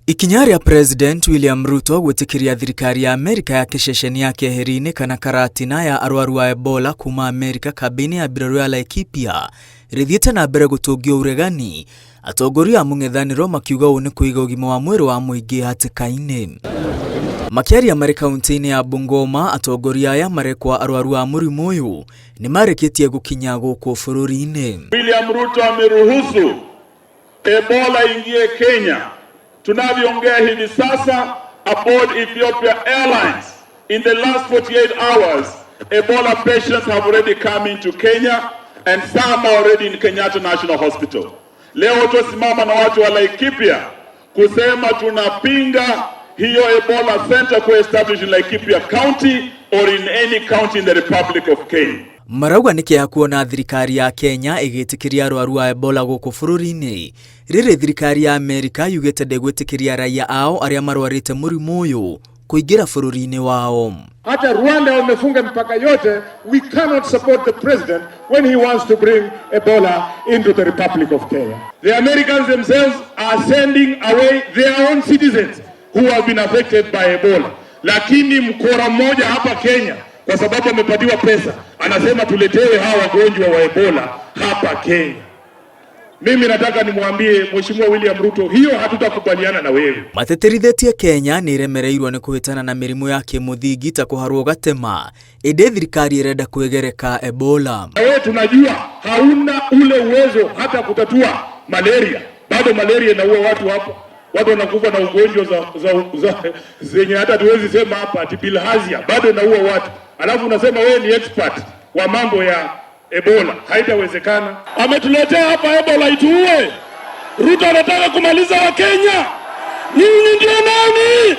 Ikinya rĩa President William Ruto gwĩtĩkĩria thirikari ya Amerika ya ceceni ya keheri-inĩ kana karatina ya arwaru a Ebola kuma Amerika kambĩ-inĩ ya mbirarũ ya Laikipia rĩthiĩte na mbere gũtũngio ũregani, atongoria a mũng'ethanĩro makiuga ũũ nĩ kũiga ũgima wa mwĩrĩ wa mũingĩ hatĩka-inĩ. Makĩaria marĩ kaunti-inĩ ya Bungoma, atongoria aya marekwa arwaru a mũrimũ ũyũ nĩ marĩkĩtie gũkinya gũkũ bũrũri-inĩ. William Ruto ameruhusu Ebola ingie Kenya. Tunavyoongea hivi sasa, aboard Ethiopia Airlines, in the last 48 hours, Ebola patients have already come into Kenya and some are already in Kenyatta National Hospital. Leo tusimama na watu wa Laikipia kusema tunapinga hiyo Ebola center ku establish in Laikipia County or in any county in the Republic of Kenya. Marauga nĩ kĩeha kuona thirikari ya Kenya ĩgĩtĩkĩria arwaru a Ebola gũkũ bũrũri-inĩ, rĩrĩ thirikari ya Amerika yugĩte ndĩgwĩtĩkĩria raia ao arĩa marwarĩte mũrimũ ũyũ kũingĩra bũrũri-inĩ wao. Hata Rwanda wamefunga mipaka yote. We cannot support the president when he wants to bring Ebola into the Republic of Kenya. The Americans themselves are sending away their own citizens who have been affected by Ebola. Lakini mkora mmoja hapa Kenya kwa sababu amepatiwa pesa anasema tuletewe hawa wagonjwa wa Ebola hapa Kenya. Mimi nataka nimwambie Mheshimiwa William Ruto, hiyo hatutakubaliana na wewe. Matĩtĩrithĩtie Kenya nĩ ĩremereirwo nĩ kũhĩtana na mĩrimũ ya kĩmũthingi ta kũharwo gatema, ĩndĩ thirikari ĩrenda kwĩgereka Ebola. Na wewe tunajua hauna ule uwezo hata kutatua malaria. Bado malaria inaua watu hapo. Watu wanakufa na ugonjwa za zenye hata tuwezi sema hapa ati bilharzia bado inaua watu. Alafu unasema wewe ni expert wa mambo ya Ebola. Haitawezekana. Ametuletea hapa Ebola ituue. Ruto anataka kumaliza Wakenya. Nyinyi ndio nani?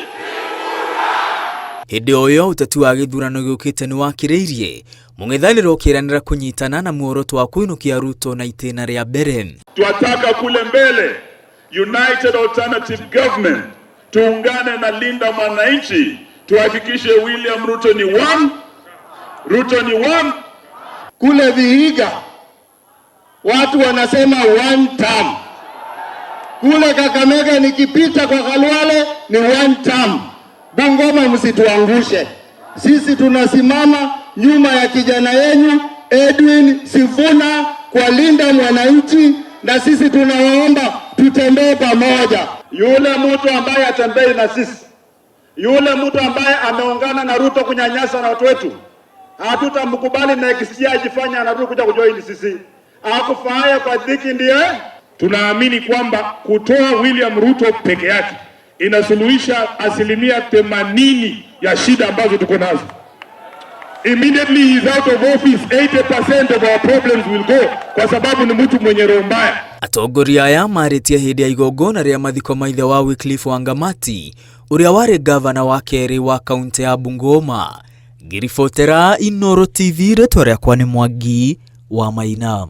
Hĩndĩ o ĩyo ũteti wa gĩthurano gĩũkĩte nĩ wakĩrĩirie mũng'ethanĩro ũkĩranĩra kũnyitana na muoroto wa kũinũkia Ruto na itĩna rĩa mbere. Twataka kule mbele United Alternative Government tuungane na Linda Mwananchi tuhakikishe William Ruto ni one, Ruto ni one. Kule Vihiga watu wanasema one term. Kule Kakamega nikipita kwa Khalwale ni one term. Bungoma, msituangushe. Sisi tunasimama nyuma ya kijana yenyu Edwin Sifuna kwa Linda Mwananchi, na sisi tunawaomba tutembee pamoja. Yule mtu ambaye atembei na sisi, yule mtu ambaye ameungana na Ruto kunyanyasa na watu wetu, hatutamkubali next year ajifanye anarudi kuja kujoin sisi. Akufaaye kwa dhiki ndiye. Tunaamini kwamba kutoa William Ruto peke yake inasuluhisha 80% ya shida ambazo tuko nazo. Immediately he is out of office, 80% of our problems will go, kwa sababu ni mtu mwenye roho mbaya. Atongoria aya marĩtie hĩndĩ ya igongona rĩa mathiko ma ithe wa Wycliffe Wangamati ũrĩa warĩ gavana wa kerĩ wa kaunti ya Bungoma. Ngĩribotera Inooro TV, rĩtwa rĩakwa nĩ Mwangi wa Maina.